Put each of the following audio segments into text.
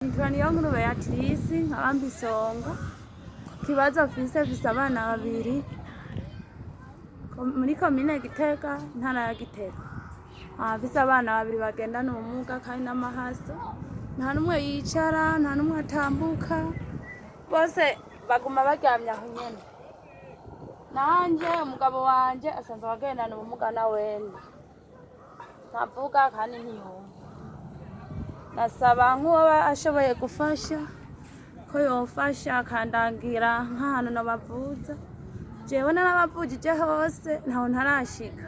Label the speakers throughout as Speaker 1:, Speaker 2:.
Speaker 1: Nitwa Niyonkuru Beatrice, nkaba Isonga. Ikibazo mfise abana babiri muri komine Gitega, intara ya Gitega. Nkaba mfise abana babiri bagendana ubumuga kandi n'amahaso. Nta n'umwe yicara, nta n'umwe atambuka, bose baguma baryamye aho nyene. Nanje umugabo wanje asanzwe agendana ubumuga nawene, ntavuga kandi ntiyumva. Nasaba nk'uwo ashoboye gufasha ko yofasha akandangira nk'ahantu nobavuza. Jewe narabavujije hose, ntaho ntarashika,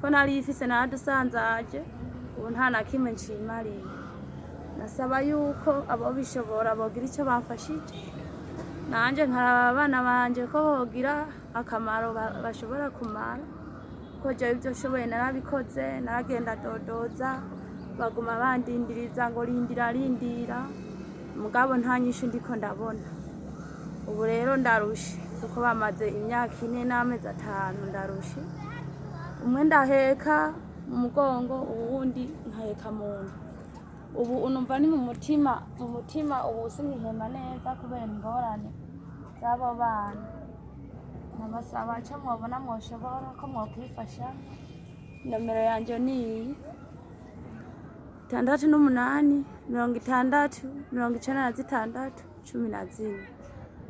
Speaker 1: ko narifise naradusanzaje, ubu nta na kimwe nshimariye. Nasaba yuko abo bishobora bogira ico bamfashije, nanje nkaraba abana banje ko bogira akamaro bashobora kumara, ko jewe ivyo nshoboye narabikoze. Naragenda dodoza, baguma bandindiriza ngo rindira rindira, mugabo nta nyishu ndiko ndabona. Ubu rero ndarushe, kuko bamaze imyaka 4 n'amezi 5. Ndarushe. Umwe ndaheka mu mugongo, uwundi nkaheka mu nda. Ubu unumva ni mu mutima, mu mutima ubu sinkihema neza kubera ingorane z'abo bana. Nabasaba ico mwobona mwoshobora ko mwokwifasha. Nomero yanje ni iyi: 68 60 96 14.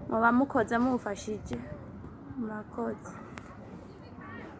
Speaker 1: Muba mukoze mumfashije, murakoze.